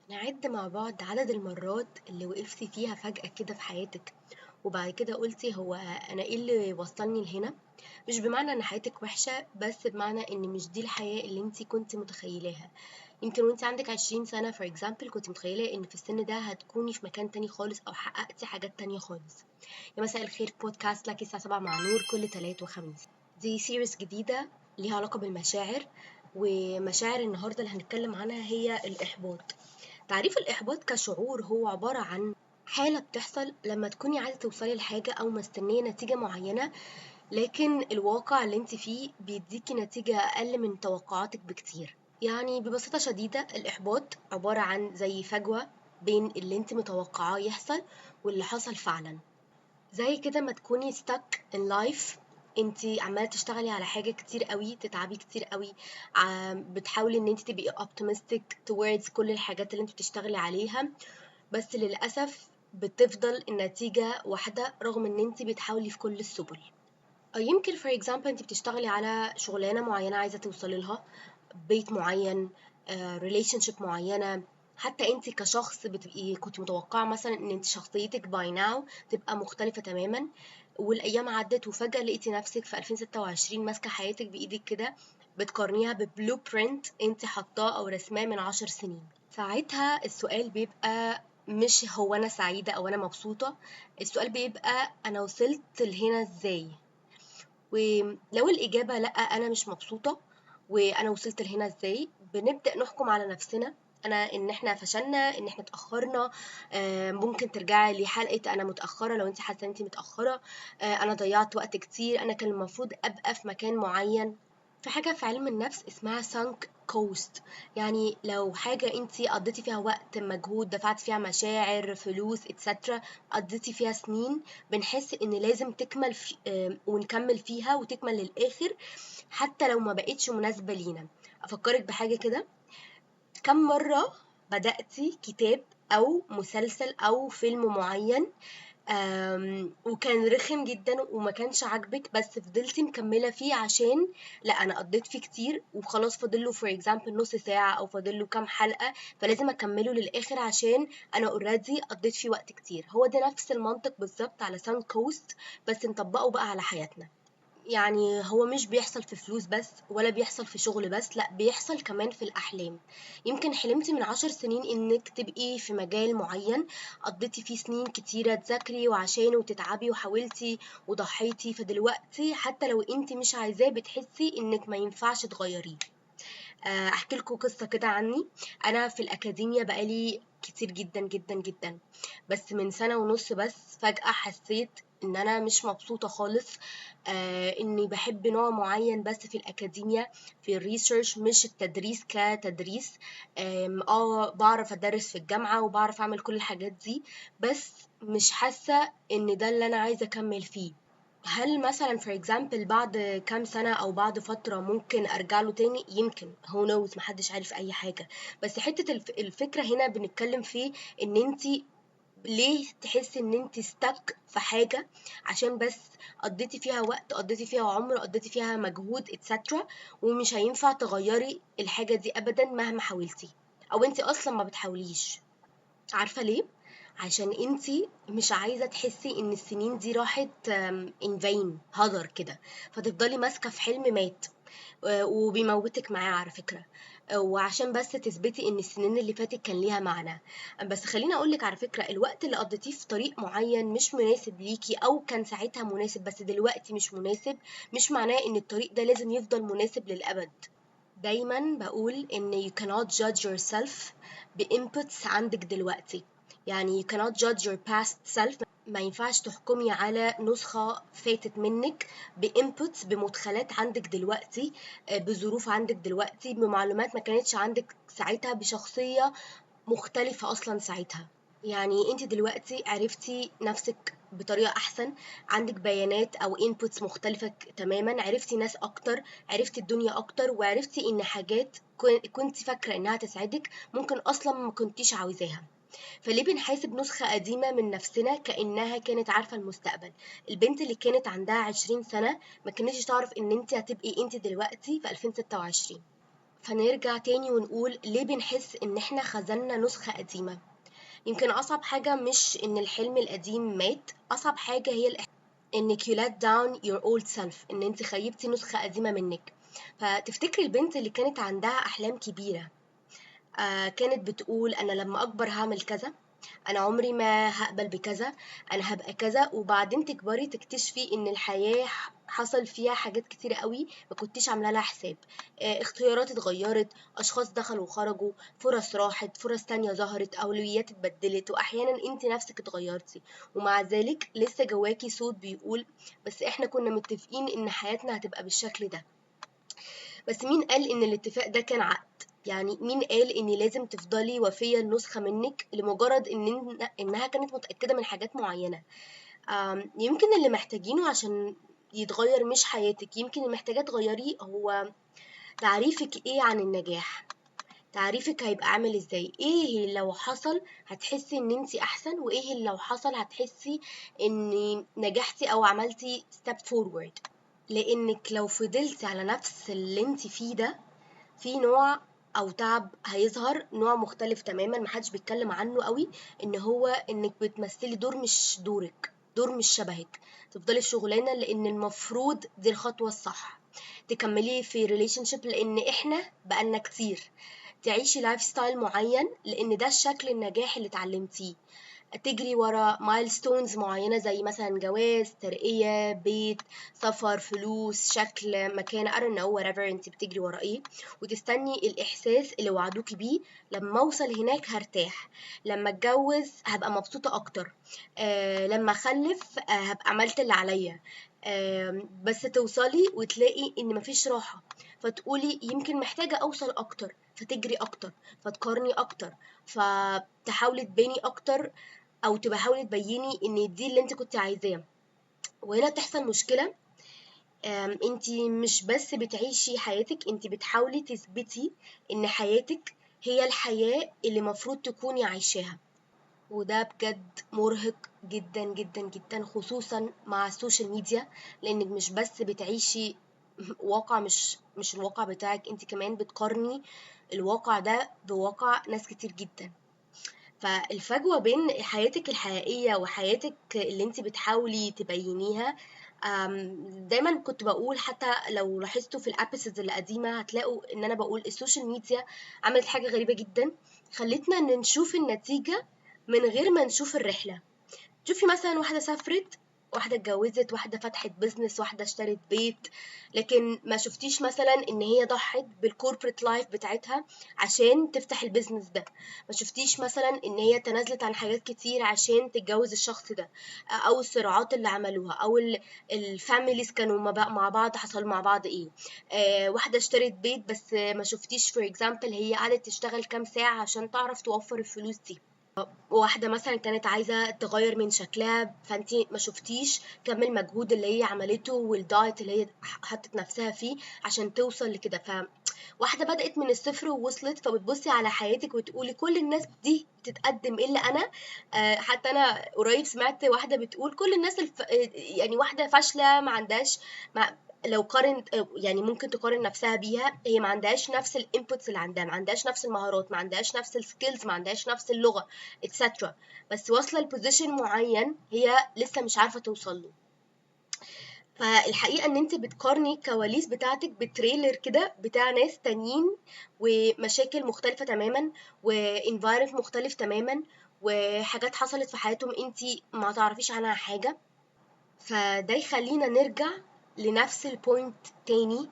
نعد مع بعض عدد المرات اللي وقفتي فيها فجأة كده في حياتك، وبعد كده قلتي هو أنا إيه اللي وصلني لهنا؟ مش بمعنى إن حياتك وحشة، بس بمعنى إن مش دي الحياة اللي انتي كنتي متخيلاها. يمكن وانتي عندك 20 سنة for example كنتي متخيلة إن في السن ده هتكوني في مكان تاني خالص أو حققتي حاجات تانية خالص. يا مساء الخير، بودكاست لك الساعة 7 مع نور كل تلات وخميس. دي series جديدة ليها علاقة بالمشاعر، ومشاعر النهاردة اللي هنتكلم عنها هي الإحباط. تعريف الإحباط كشعور هو عبارة عن حالة بتحصل لما تكوني عايزة توصلي لحاجة أو مستنية نتيجة معينة، لكن الواقع اللي انت فيه بيديكي نتيجة أقل من توقعاتك بكتير. يعني ببساطة شديدة الإحباط عبارة عن زي فجوة بين اللي انت متوقعاه يحصل واللي حصل فعلا. زي كده ما تكوني stuck in life، انت عمالة تشتغلي على حاجة كتير قوي، تتعبي كتير قوي، بتحاولي ان انت تبقي optimistic towards كل الحاجات اللي انت بتشتغلي عليها، بس للأسف بتفضل النتيجة واحدة رغم ان انت بتحاولي في كل السبل. أو يمكن for example انت بتشتغلي على شغلانة معينة عايزة توصلي لها، بيت معين، relationship معينة، حتى انت كشخص بتبقي كنت متوقعة مثلا ان انت شخصيتك by now تبقى مختلفة تماما، والايام عدت وفجأة لقيتي نفسك في 2026 ماسكة حياتك بإيدك كده، بتقارنيها ب blueprint انت حطاه او رسماه من 10 سنين. ساعتها السؤال بيبقى مش هو انا سعيدة او انا مبسوطة، السؤال بيبقى انا وصلت لهنا ازاي؟ ولو الإجابة لأ أنا مش مبسوطة وأنا وصلت لهنا إزاي، بنبدأ نحكم على نفسنا إن إحنا فشلنا، إن إحنا اتأخرنا. ممكن ترجعي لحلقة أنا متأخرة لو أنت حاسة إن أنت متأخرة، أنا ضيعت وقت كتير، أنا كان المفروض أبقى في مكان معين. في حاجة في علم النفس اسمها sunk cost، يعني لو حاجة أنت قضيتي فيها وقت، مجهود، دفعتي فيها مشاعر، فلوس، etcetera، قضيتي فيها سنين، بنحس إن لازم تكمل ونكمل فيها وتكمل للآخر حتى لو ما بقتش مناسبة لينا. أفكرك بحاجة كده، كم مرة بدأتي كتاب أو مسلسل أو فيلم معين، وكان رخم جدا وما كانش عاجبك، بس فضلتي مكملة فيه عشان لا أنا قضيت فيه كتير وخلاص فاضل له for example نص ساعة أو فاضل له كام حلقة، فلازم أكمله للآخر عشان أنا already قضيت فيه وقت كتير. هو ده نفس المنطق بالظبط على sunk cost، بس نطبقه بقى على حياتنا. يعني هو مش بيحصل في فلوس بس، ولا بيحصل في شغل بس، لا بيحصل كمان في الأحلام. يمكن حلمتي من 10 سنين إنك تبقي في مجال معين، قضيتي فيه سنين كتيرة تذاكري وعشانه وتتعبي وحاولتي وضحيتي، فدلوقتي حتى لو انت مش عايزاه بتحسي إنك ما ينفعش تغيريه. أحكي لكم قصة كده عني. أنا في الأكاديمية بقالي كتير جدا جدا جدا، بس من سنة ونص بس فجأة حسيت إن أنا مش مبسوطة خالص، إني بحب نوع معين بس في الأكاديمية، في ال research، مش التدريس كتدريس. بعرف أدرس في الجامعة وبعرف أعمل كل الحاجات دي، بس مش حاسة إن ده اللي أنا عايزة أكمل فيه. هل مثلا for example بعد كام سنة أو بعد فترة ممكن أرجع له تاني؟ يمكن، who knows، محدش عارف أي حاجة. بس حتة الفكرة هنا بنتكلم فيه إن انتي ليه تحسي إن انتي stuck في حاجة عشان بس قضيتي فيها وقت، قضيتي فيها عمر، قضيتي فيها مجهود etcetera، ومش هينفع تغيري الحاجة دي أبدا مهما حاولتي، أو انتي أصلا ما بتحاوليش. عارفة ليه؟ عشان انتي مش عايزة تحسي ان السنين دي راحت، in vain، هدر كده، فتفضلي ماسكة في حلم مات، وبيموتك معاه على فكرة، وعشان بس تثبتي ان السنين اللي فاتت كان ليها معنى. بس خليني اقولك على فكرة، الوقت اللي قضيتيه في طريق معين مش مناسب ليكي، او كان ساعتها مناسب بس دلوقتي مش مناسب، مش معناه ان الطريق ده لازم يفضل مناسب للأبد. دايما بقول ان you cannot judge yourself ب inputs عندك دلوقتي، يعني you cannot judge your past self، ما ينفعش تحكمي على نسخة فاتت منك ب inputs، بمدخلات عندك دلوقتي، بظروف عندك دلوقتي، بمعلومات ما كانتش عندك ساعتها، بشخصية مختلفة أصلا ساعتها. يعني انت دلوقتي عرفتي نفسك بطريقة أحسن، عندك بيانات أو inputs مختلفة تماما، عرفتي ناس أكتر، عرفتي الدنيا أكتر، وعرفتي إن حاجات كنت فاكرة إنها تسعدك ممكن أصلا ما كنتيش عاوزاها. فليه بنحاسب نسخة قديمة من نفسنا كأنها كانت عارفة المستقبل؟ البنت اللي كانت عندها 20 سنة ما كانتش تعرف إن انت هتبقي انت دلوقتي في 2026. فنرجع تاني ونقول ليه بنحس ان احنا خزنا نسخة قديمة؟ يمكن اصعب حاجة مش ان الحلم القديم مات، اصعب حاجة هي انك you let down your old self، ان انت خيبتي نسخة قديمة منك. فتفتكري البنت اللي كانت عندها احلام كبيرة، كانت بتقول انا لما اكبر هعمل كذا، انا عمري ما هقبل بكذا، انا هبقى كذا، وبعدين تكبري تكتشفي ان الحياة حصل فيها حاجات كتيرة قوي ما كنتيش عامله لها حساب، اختيارات اتغيرت، اشخاص دخلوا وخرجوا، فرص راحت، فرص تانية ظهرت، اولويات اتبدلت، واحيانا انت نفسك اتغيرتي، ومع ذلك لسه جواكي صوت بيقول بس احنا كنا متفقين ان حياتنا هتبقى بالشكل ده. بس مين قال ان الاتفاق ده كان عقد؟ يعني مين قال ان لازم تفضلي وفية لنسخة منك لمجرد انها كانت متأكدة من حاجات معينة؟ يمكن اللي محتاجينه عشان يتغير مش حياتك، يمكن اللي محتاجة تغيريه هو تعريفك ايه عن النجاح، تعريفك هيبقى عامل ازاي، ايه اللي لو حصل هتحسي ان انتي احسن، وايه اللي لو حصل هتحسي ان نجحتي او عملتي step forward. لانك لو فضلتي على نفس اللي انتي فيه ده، في نوع او تعب هيظهر، نوع مختلف تماما محدش بيتكلم عنه قوي، ان هو انك بتمثلي دور مش دورك، دور مش شبهك، تفضلي في شغلانه لان المفروض دي الخطوه الصح، تكملي في relationship لان احنا بقالنا كتير، تعيشي lifestyle معين لان ده الشكل النجاح اللي اتعلمتيه، تجري ورا milestones معينة زي مثلا جواز، ترقية، بيت، سفر، فلوس، شكل، مكان، I don't know whatever انت بتجري ورا ايه، وتستني الإحساس اللي وعدوكي بيه لما اوصل هناك هرتاح، لما اتجوز هبقى مبسوطة اكتر، لما اخلف هبقى عملت اللي عليا، بس توصلي وتلاقي ان مفيش راحة، فتقولي يمكن محتاجة اوصل اكتر، فتجري اكتر، فتقارني اكتر، فتحاولي تباني اكتر، او تحاولي تبيني ان دي اللي انت كنت عايزاه. وهنا تحصل مشكلة، انت مش بس بتعيشي حياتك، انت بتحاولي تثبتي ان حياتك هي الحياة اللي مفروض تكوني عايشاها، وده بجد مرهق جدا جدا جدا، خصوصا مع ال social media، لانك مش بس بتعيشي واقع مش الواقع بتاعك، انت كمان بتقارني الواقع ده بواقع ناس كتير جدا. فالفجوة بين حياتك الحقيقية وحياتك اللي انت بتحاولي تبينيها، دايما كنت بقول حتى لو لاحظتوا في ال episodes القديمة هتلاقوا ان انا بقول ال social media عملت حاجة غريبة جدا، خلتنا ان نشوف النتيجة من غير ما نشوف الرحلة. تشوفي مثلا واحدة سافرت، واحدة اتجوزت، واحدة فتحت business، واحدة اشترت بيت، لكن ما شفتيش مثلا ان هي ضحت بال corporate life بتاعتها عشان تفتح ال business ده، ما شفتيش مثلا ان هي تنازلت عن حاجات كتير عشان تتجوز الشخص ده، او الصراعات اللي عملوها، او ال families كانوا مع بعض حصل مع بعض ايه، واحدة اشترت بيت بس ما شفتيش for example هي قعدت تشتغل كام ساعة عشان تعرف توفر الفلوس دي، واحدة مثلا كانت عايزة تغير من شكلها فانتي ما شفتيش كم المجهود اللي هي عملته وال diet اللي هي حطت نفسها فيه عشان توصل لكده. فواحدة بدأت من الصفر ووصلت، فبتبصي على حياتك وتقولي كل الناس دي بتتقدم إلا أنا. حتى أنا قريب سمعت واحدة بتقول كل الناس يعني واحدة فاشلة ما عندهاش لو قارنت يعني ممكن تقارن نفسها بيها، هي ما عندهاش نفس ال inputs اللي عندها، ما عندهاش نفس المهارات، ما عندهاش نفس ال skills، ما عندهاش نفس اللغة etc، بس واصلة ل position معين هي لسه مش عارفة توصل له. فالحقيقة ان انت بتقارني الكواليس بتاعتك ب trailer كده بتاع ناس تانيين ومشاكل مختلفة تماما و environment مختلف تماما وحاجات حصلت في حياتهم انت ما تعرفيش عنها حاجة. فده يخلينا نرجع لنفس ال point تاني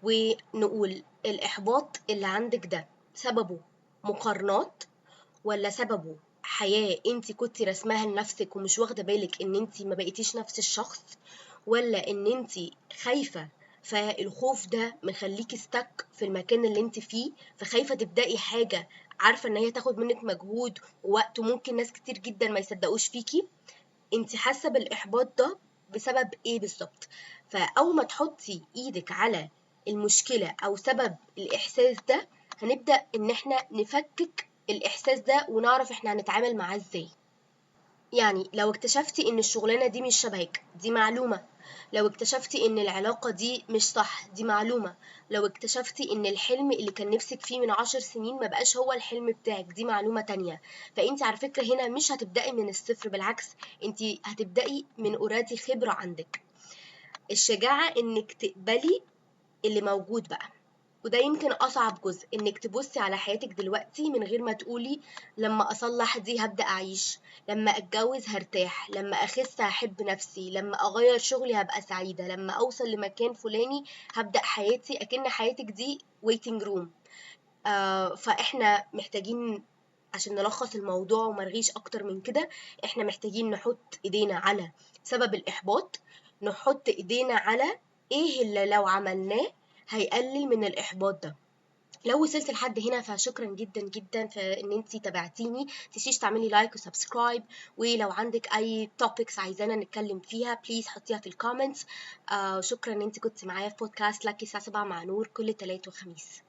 ونقول الإحباط اللي عندك ده سببه مقارنات ولا سببه حياة انت كنت رسمها لنفسك ومش واخدة بالك ان انت ما بقيتيش نفس الشخص، ولا ان انت خايفة فالخوف ده مخليكي stuck في المكان اللي انت فيه، فخايفة تبدأي حاجة عارفة ان هي تاخد منك مجهود ووقت وممكن ناس كتير جدا ما يصدقوش فيكي. انت حاسة بالإحباط ده بسبب ايه بالظبط؟ فأول ما تحطي ايدك على المشكلة او سبب الإحساس ده هنبدأ ان احنا نفكك الإحساس ده ونعرف احنا هنتعامل معاه ازاي. يعني لو اكتشفتي ان الشغلانة دي مش شبهك، دي معلومة. لو اكتشفتي ان العلاقة دي مش صح، دي معلومة. لو اكتشفتي ان الحلم اللي كان نفسك فيه من 10 سنين ما بقاش هو الحلم بتاعك، دي معلومة تانية. فانت على فكرة هنا مش هتبدأي من الصفر، بالعكس انت هتبدأي من already خبرة عندك. الشجاعة انك تقبلي اللي موجود بقى، وده يمكن أصعب جزء، إنك تبصي على حياتك دلوقتي من غير ما تقولي لما أصلح دي هبدأ أعيش، لما أتجوز هرتاح، لما أخس هحب نفسي، لما أغير شغلي هبقى سعيدة، لما أوصل لمكان فلاني هبدأ حياتي، أكن حياتك دي waiting room. فإحنا محتاجين عشان نلخص الموضوع وما نرغيش أكتر من كده، إحنا محتاجين نحط إيدينا على سبب الإحباط، نحط إيدينا على إيه اللي لو عملناه هيقلل من الإحباط ده. لو وصلت لحد هنا فشكرا جدا جدا في ان انتي تابعتيني. متنسيش تعملي like و subscribe، ولو عندك اي topics عايزانا نتكلم فيها please حطيها في ال comments. شكرا ان انتي كنت معايا في بودكاست لاكي الساعة 7 مع نور كل تلات وخميس.